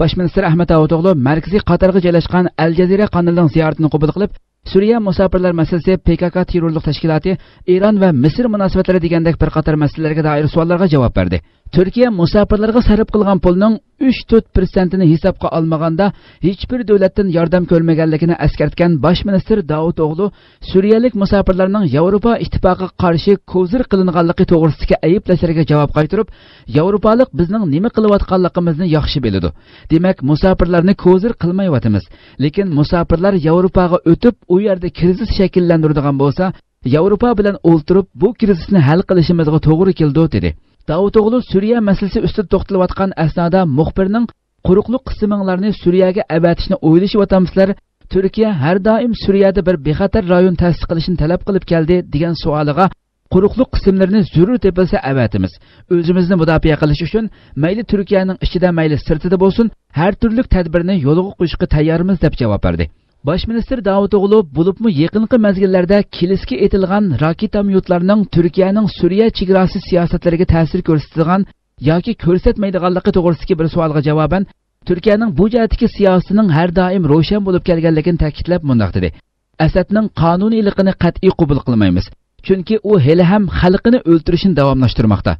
باش مىنىستىر ئەھمەت داۋۇتئوغلۇ مەركىزىي قاتارغا جايلاشقان ئەل جەزىرە قانىلىنىڭ زىيارىتىنى قوبۇل قىلىپ، سۈرىيە مۇساپىرلار مەسىلىسى پى كاكا تېررورلۇق تەشكىلاتى، ئىران ۋە مىسىر مۇناسىۋەتلىرى دېگەندەك بىر قاتار مەسىلىلەرگە دائىر سوئاللارغا جاۋاب بەردى. تۈركىيە مۇساپىرلارغا سەرپ قىلغان پۇلنىڭ ئۈچ تۆت پىرسەنتىنى ھېسابقا ئالمىغاندا، ھېچبىر دۆلەتتىن ياردەم كۆرمىگەنلىكىنى ئەسكەرتكەن باش مىنىستىر داۋۇتئوغلۇ سۈرىيەلىك مۇساپىرلارنىڭ ياۋروپا ئىتتىپاقىغا قارشى كوزىر قىلىنغانلىقى توغرىسىدىكى ئەيىبلەشلەرگە جاۋاب قايتۇرۇپ، ياۋروپالىق بىزنىڭ نېمە قىلىۋاتقانلىقىمىزنى ياخشى بىلىدۇ. دېمەك، مۇساپىرلارنى كوزىر قىلمايۋاتىمىز. لېكىن مۇساپىرلار ياۋروپاغا ئۆتۈپ، ئۇ يەردە كىرىزىس شەكىللەندۈرىدىغان بولسا، ياۋروپا بىلەن ئولتۇرۇپ، بۇ كىرىزىسنى ھەل قىلىشىمىزغا توغرا كېلىدۇ، دېدى. داۋۇتئوغلۇ سۈرىيە مەسىلىسى ئۈستىدە توختىلىۋاتقان ئەسنادا مۇخبىرنىڭ قۇرۇقلۇق قىسمىڭلارنى سۈرىيەگە ئەۋەتىشنى ئويلىشىۋاتامسىلەر؟ تۈركىيە ھەر دائىم سۈرىيەدە بىر بىخەتەر رايون تەسىس قىلىشنى تەلەپ قىلىپ كەلدى، دېگەن سوئالىغا، قۇرۇقلۇق قىسىملىرىنى زۆرۈر تېپىلسا ئەۋەتىمىز. ئۆزىمىزنى مۇداپىئە قىلىش ئۈچۈن مەيلى تۈركىيەنىڭ ئىچىدە، مەيلى سىرتىدا بولسۇن، ھەر تۈرلۈك تەدبىرنى يولغا قويۇشقا تەييارمىز، دەپ جاۋاب بەردى. باش مىنىستىر داۋۇتئوغلۇ بولۇپمۇ يېقىنقى مەزگىللەردە كىلىسكە ئېتىلغان راكېتاميوتلارنىڭ تۈركىيەنىڭ سۈرىيە چېگراسى سىياسەتلىرىگە تەسىر كۆرسىتىدىغان ياكى كۆرسەتمەيدىغانلىقى توغرىسىدىكى بىر سوئالغا جاۋابەن، تۈركىيەنىڭ بۇ جەھەتتىكى سىياسىتىنىڭ ھەر دائىم روشەن بولۇپ كەلگەنلىكىنى تەكىتلەپ مۇنداق دېدى: ئەسەدنىڭ قانۇنىيلىقىنى قەتئىي قوبۇل قىلمايمىز، چۈنكى ئۇ ھېلىھەم خەلقىنى ئۆلتۈرۈشنى داۋاملاشتۇرماقتا.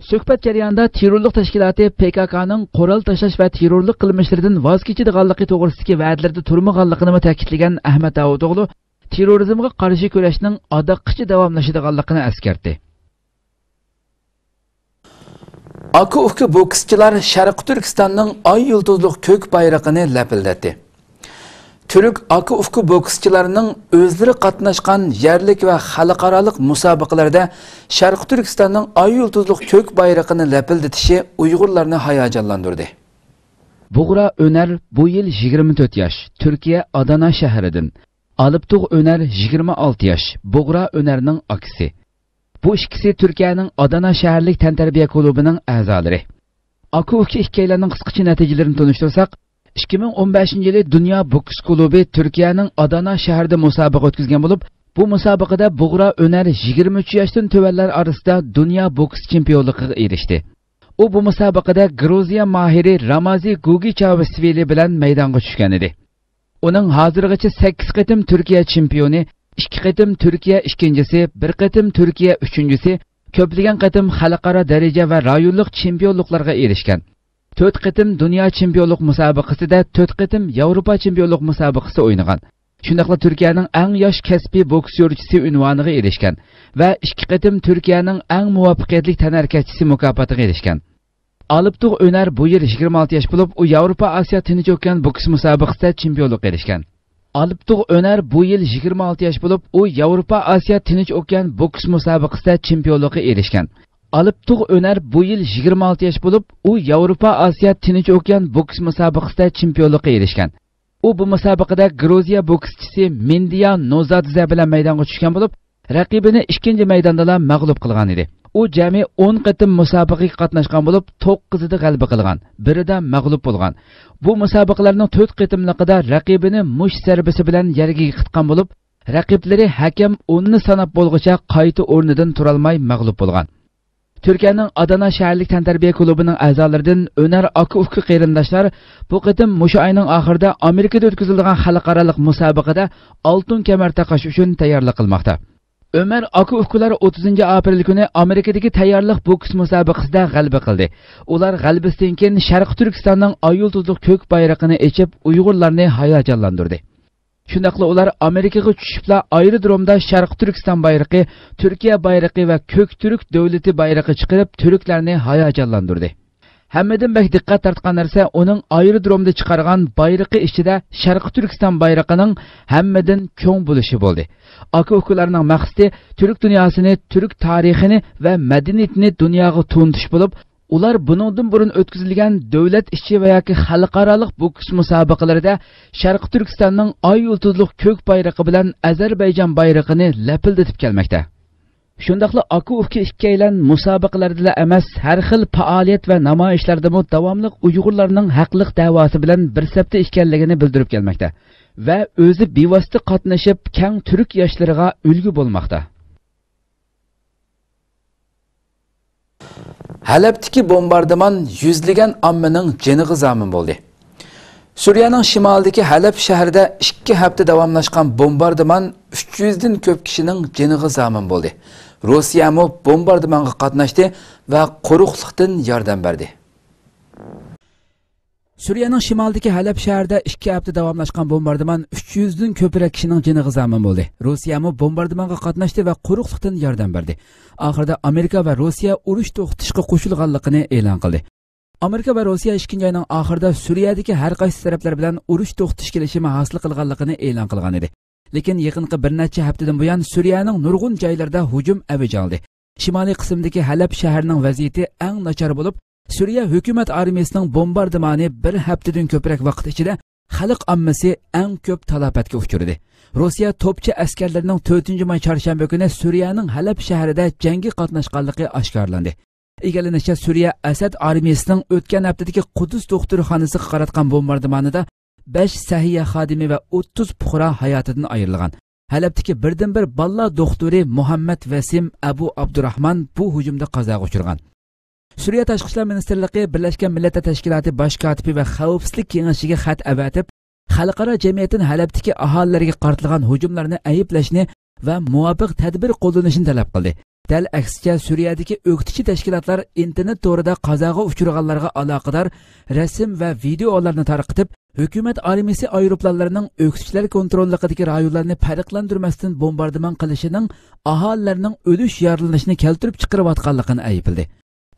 سۆھبەت جەريانىدا تېررورلۇق تەشكىلاتى پى كاكانىڭ قورال تاشلاش ۋە تېررورلۇق قىلمىشلىرىدىن ۋاز كېچىدىغانلىقى توغرىسىدىكى ۋەدىلىرىدە تۇرمىغانلىقىنىمۇ تەكىتلىگەن ئەھمەت داۋۇتئوغلۇ، تېررورىزمغا قارشى كۈرەشنىڭ ئاداققىچە داۋاملىشىدىغانلىقىنى ئەسكەرتتى. ئاكا-ئۇكا بوكسچىلار شەرقىي تۈركىستاننىڭ ئاي يۇلتۇزلۇق كۆك بايرىقىنى لەپىلدەتتى. تۈرك ئاكا-ئۇكا بوكسچىلارنىڭ ئۆزلىرى قاتناشقان يەرلىك ۋە خەلقئارالىق مۇسابىقىلەردە شەرقىي تۈركىستاننىڭ ئاي يۇلتۇزلۇق كۆك بايرىقىنى لەپىلدىتىشى ئۇيغۇرلارنى ھاياجانلاندۇردى. بۇغرا ئۆنەر بۇ يىل يىگىرمە تۆت ياش، تۈركىيە ئادانا شەھىرىدىن. ئالپتۇغ ئۆنەر يىگىرمە ئالتە ياش، بۇغرا ئۆنەرنىڭ ئاكىسى. بۇ ئىككىسى تۈركىيەنىڭ ئادانا شەھەرلىك تەنتەربىيە كۇلۇبىنىڭ ئەزالىرى. ئاكا-ئۇكا ئىككىيلەننىڭ قىسقىچە نەتىجىلىرىنى تونۇشتۇرساق، ئىككى مىڭ ئون بەشىنچى يىلى دۇنيا بوكس كۇلۇبى تۈركىيەنىڭ ئادانا شەھىرىدە مۇسابىقە ئۆتكۈزگەن بولۇپ، بۇ مۇسابىقىدە بۇغرا ئۆنەر يىگىرمە ئۈچ ياشتىن تۆۋەنلەر ئارىسىدا دۇنيا بوكس چېمپىيونلۇقىغا ئېرىشتى. ئۇ بۇ مۇسابىقىدە گرۇزىيە ماھىرى رامازى گۇگىچاۋسۋىلى بىلەن مەيدانغا چۈشكەن ئىدى. ئۇنىڭ ھازىرغىچە سەككىز قېتىم تۈركىيە چېمپىيونى، ئىككى قېتىم تۈركىيە ئىككىنچىسى، بىر قېتىم تۈركىيە ئۈچىنچىسى، كۆپلىگەن قېتىم خەلقئارا دەرىجە ۋە رايونلۇق چېمپىيونلۇقلارغا ئېرىشكەن. تۆت قېتىم دۇنيا چېمپىيونلۇق مۇسابىقىسىدە، تۆت قېتىم ياۋروپا چېمپىيونلۇق مۇسابىقىسى ئوينىغان. شۇنداقلا تۈركىيەنىڭ ئەڭ ياش كەسپىي بوكسچىسى ئۇنۋانىغا ئېرىشكەن ۋە ئىككى قېتىم تۈركىيەنىڭ ئەڭ مۇۋەپپەقىيەتلىك تەنھەرىكەتچىسى مۇكاپاتىغا ئېرىشكەن. ئالپتۇغ ئۆنەر بۇ يىل يىگىرمە ئالتە ياش بولۇپ، ئۇ ياۋروپا ئاسىيا تىنچ ئوكيان بوكس مۇسابىقىسىدە چېمپىيونلۇققا ئېرىشكەن. ئالپتۇغ ئۆنەر بۇ يىل يىگىرمە ئالتە ياش بولۇپ، ئۇ ياۋروپا ئاسىيا تىنچ ئوكيان بوكس مۇسابىقىسىدە چېمپىيونلۇققا ئېرىشكەن. ئالپتۇغ ئۆنەر بۇ يىل يىگىرمە ئالتە ياش بولۇپ، ئۇ ياۋروپا ئاسىيا تىنچ ئوكيان بوكس مۇسابىقىسىدە چېمپىيونلۇققا ئېرىشكەن. ئۇ بۇ مۇسابىقىدە گرۇزىيە بوكسچىسى مىندىيا نوزادزە بىلەن مەيدانغا چۈشكەن بولۇپ، رەقىبىنى ئىككىنچى مەيداندىلا مەغلۇپ قىلغان ئىدى. ئۇ جەمئىي ئون قېتىم مۇسابىقىگە قاتناشقان بولۇپ، توققۇزىدا غەلىبە قىلغان، بىرىدە مەغلۇپ بولغان. بۇ مۇسابىقىلەرنىڭ تۆت قېتىملىقىدا رەقىبىنى مۇشت زەربىسى بىلەن يەرگە يىقىتقان بولۇپ، رەقىبلىرى ھەكەم ئوننى ساناپ بولغۇچە قايتا ئورنىدىن تۇرالماي مەغلۇپ بولغان. تۈركىيەنىڭ ئادانا شەھەرلىك تەنتەربىيە كۇلۇبىنىڭ ئەزالىرىدىن ئۆنەر ئاكا-ئۇكا قېرىنداشلار بۇ قېتىم مۇشۇ ئاينىڭ ئاخىرىدا ئامېرىكىدا ئۆتكۈزۈلىدىغان خەلقئارالىق مۇسابىقىدە ئالتۇن كەمەر تاقاش ئۈچۈن تەييارلىق قىلماقتا. ئۆمەر ئاكا-ئۇكىلار ئوتتۇزىنچى ئاپرېل كۈنى ئامېرىكىدىكى تەييارلىق بوكس مۇسابىقىسىدە غەلىبە قىلدى. ئۇلار غەلىبىسىدىن كېيىن شەرقىي تۈركىستاننىڭ ئاي يۇلتۇزلۇق كۆك بايرىقىنى ئېچىپ، ئۇيغۇرلارنى ھاياجانلاندۇردى. شۇنداقلا ئۇلار ئامېرىكىغا چۈشۈپلا ئايرودرومدا شەرقىي تۈركىستان بايرىقى، تۈركىيە بايرىقى ۋە كۆك تۈرك دۆلىتى بايرىقى چىقىرىپ، تۈركلەرنى ھاياجانلاندۇردى. ھەممىدىن بەك دىققەت تارتقان نەرسە ئۇنىڭ ئايرودرومدا چىقارغان بايرىقى ئىچىدە شەرقىي تۈركىستان بايرىقىنىڭ ھەممىدىن چوڭ بولۇشى بولدى. ئاكا-ئۇكىلارنىڭ مەقسىتى تۈرك دۇنياسىنى، تۈرك تارىخىنى ۋە مەدەنىيىتىنى دۇنياغا تونۇتۇش بولۇپ، ئۇلار بۇنىڭدىن بۇرۇن ئۆتكۈزۈلگەن دۆلەت ئىچى ۋە ياكى خەلقئارالىق بوكس مۇسابىقىلىرىدە شەرقىي تۈركىستاننىڭ ئاي يۇلتۇزلۇق كۆك بايرىقى بىلەن ئەزەربەيجان بايرىقىنى لەپىلدىتىپ كەلمەكتە. شۇنداقلا ئاكا-ئۇكا ئىككىيلەن مۇسابىقىلەردىلا ئەمەس، ھەر خىل پائالىيەت ۋە نامايىشلاردىمۇ داۋاملىق ئۇيغۇرلارنىڭ ھەقلىق دەۋاسى بىلەن بىر سەپتە ئىكەنلىكىنى بىلدۈرۈپ كەلمەكتە ۋە ئۆزى بىۋاسىتە قاتنىشىپ، كەڭ تۈرك ياشلىرىغا ئۈلگە بولماقتا. ھەلەبتىكى بومباردىمان يۈزلىگەن ئاممىنىڭ جېنىغا زامىن بولدى. سۈرىيەنىڭ شىمالىدىكى ھەلەب شەھىرىدە ئىككى ھەپتە داۋاملاشقان بومباردىمان ئۈچ يۈزدىن كۆپ كىشىنىڭ جېنىغا زامىن بولدى. روسىيەمۇ بومباردىمانغا قاتناشتى ۋە قۇرۇقلۇقتىن ياردەم بەردى. سۈرىيەنىڭ شىمالىدىكى ھەلەب شەھىرىدە ئىككى ھەپتە داۋاملاشقان بومباردىمان ئۈچ يۈزدىن كۆپرەك كىشىنىڭ جېنىغا زامىن بولدى. روسىيەمۇ بومباردىمانغا قاتناشتى ۋە قۇرۇقلۇقتىن ياردەم بەردى. ئاخىرىدا ئامېرىكا ۋە روسىيە ئۇرۇش توختىتىشقا قوشۇلغانلىقىنى ئېلان قىلدى. ئامېرىكا ۋە روسىيە ئىككىنچى ئاينىڭ ئاخىرىدا سۈرىيەدىكى ھەر قايسى تەرەپلەر بىلەن ئۇرۇش توختىتىش كېلىشىمى ھاسىل قىلغانلىقىنى ئېلان قىلغان ئىدى. لېكىن يېقىنقى بىر نەچچە ھەپتىدىن بۇيان سۈرىيەنىڭ نۇرغۇن جايلىرىدا ھۇجۇم ئەۋج ئالدى. شىمالىي قىسىمدىكى ھەلەب شەھىرىنىڭ ۋەزىيىتى ئەڭ ناچار بولۇپ، سۈرىيە ھۆكۈمەت ئارمىيىسىنىڭ بومباردىمانى بىر ھەپتىدىن كۆپرەك ۋاقىت ئىچىدە خەلق ئاممىسى ئەڭ كۆپ تالاپەتكە ئۇچرىدى. روسىيە توپچى ئەسكەرلىرىنىڭ تۆتىنچى ماي چارشەنبە كۈنى سۈرىيەنىڭ ھەلەب شەھىرىدە جەڭگە قاتناشقانلىقى ئاشكارىلاندى. ئىگىلىنىشىچە، سۈرىيە ئەسەد ئارمىيىسىنىڭ ئۆتكەن ھەپتىدىكى قۇدس دوختۇرخانىسىغا قاراتقان بومباردىمانىدا بەش سەھىيە خادىمى ۋە ئوتتۇز پۇقرا ھاياتىدىن ئايرىلغان. ھەلەبتىكى بىردىنبىر بالىلار دوختۇرى مۇھەممەد ۋەسىم ئەبۇ ئابدۇراھمان بۇ ھۇجۇمدا قازاغا ئۇچرىغان. سۈرىيە تاشقى ئىشلار مىنىستىرلىقى بىرلەشكەن مىللەتلەر تەشكىلاتى باش كاتىپى ۋە خەۋپسىزلىك كېڭىشىگە خەت ئەۋەتىپ، خەلقئارا جەمئىيەتتىن ھەلەبتىكى ئاھالىلەرگە قارىتىلغان ھۇجۇملارنى ئەيىبلەشنى ۋە مۇۋاپىق تەدبىر قوللىنىشنى تەلەپ قىلدى. دەل ئەكسىچە، سۈرىيەدىكى ئۆكتىچى تەشكىلاتلار ئىنتېرنېت تورىدا قازاغا ئۇچرىغانلارغا ئالاقىدار رەسىم ۋە ۋىدېئولارنى تارقىتىپ، ھۆكۈمەت ئارمىيىسى ئايروپىلانلىرىنىڭ ئۆكتىچىلەر كونتروللۇقىدىكى رايونلارنى پەرقلەندۈرمەستىن بومباردىمان قىلىشىنىڭ ئاھالىلەرنىڭ ئۆلۈش، يارىلىنىشىنى كەلتۈرۈپ چىقىرىۋاتقانلىقىنى ئەيىبلىدى.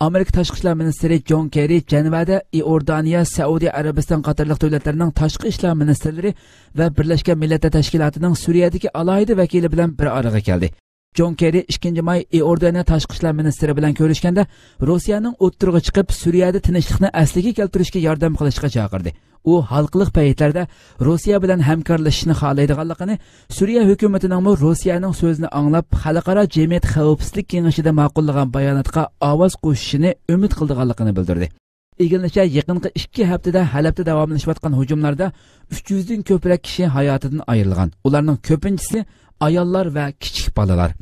ئامېرىكا تاشقى ئىشلار مىنىستىرى جون كېررى جەنۋەدە ئىئوردانىيە، سەئۇدى ئەرەبىستان قاتارلىق دۆلەتلەرنىڭ تاشقى ئىشلار مىنىستىرلىرى ۋە بىرلەشكەن مىللەتلەر تەشكىلاتىنىڭ سۈرىيەدىكى ئالاھىدە ۋەكىلى بىلەن بىر ئارىغا كەلدى. جون كېررى ئىككىنچى ماي ئىئوردانىيە تاشقى ئىشلار مىنىستىرى بىلەن كۆرۈشكەندە، روسىيەنىڭ ئوتتۇرىغا چىقىپ، سۈرىيەدە تىنچلىقنى ئەسلىگە كەلتۈرۈشكە ياردەم قىلىشقا چاقىردى. ئۇ ھالقىلىق پەيتلەردە روسىيە بىلەن ھەمكارلىشىشنى خالايدىغانلىقىنى، سۈرىيە ھۆكۈمىتىنىڭمۇ روسىيەنىڭ سۆزىنى ئاڭلاپ، خەلقئارا جەمئىيەت خەۋپسىزلىك كېڭىشىدە ماقۇللىغان باياناتقا ئاۋاز قوشۇشىنى ئۈمىد قىلىدىغانلىقىنى بىلدۈردى. ئىگىلىنىشىچە، يېقىنقى ئىككى ھەپتىدە ھەلەبتە داۋاملىشىۋاتقان ھۇجۇملاردا ئۈچ يۈزدىن كۆپرەك كىشى ھاياتىدىن ئايرىلغان. ئۇلارنىڭ كۆپىنچىسى ئاياللار ۋە كىچىك بالىلار.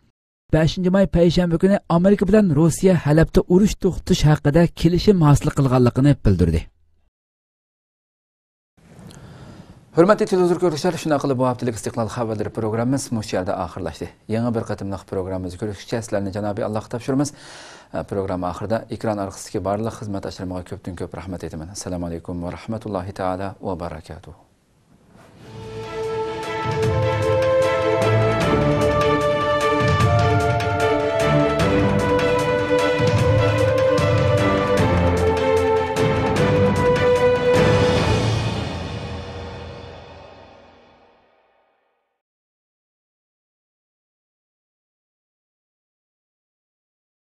بەشىنچى ماي پەيشەنبە كۈنى ئامېرىكا بىلەن روسىيە ھەلەبتە ئۇرۇش توختىتىش ھەققىدە كېلىشىم ھاسىل قىلغانلىقىنى بىلدۈردى. ھۆرمەتلىك تېلېۋىزور كۆرگۈچىلەر، شۇنداق قىلىپ بۇ ھەپتىلىك ئىستىقلال خەۋەرلىرى پروگراممىمىز مۇشۇ يەردە ئاخىرلاشتى. يېڭى بىر قېتىملىق پروگراممىمىزدا كۆرۈشكىچە سىلەرنى جانابىي ئاللاغا تاپشۇرىمىز. پروگرامما ئاخىرىدا ئېكران ئارقىسىدىكى بارلىق خىزمەتداشلىرىمغا كۆپتىن كۆپ رەھمەت ئېيتىمەن. ئەسسالامۇ ئەلەيكۇم ۋە رەھمەتۇللاھى تائالا ۋە بەرەكاتۇھ.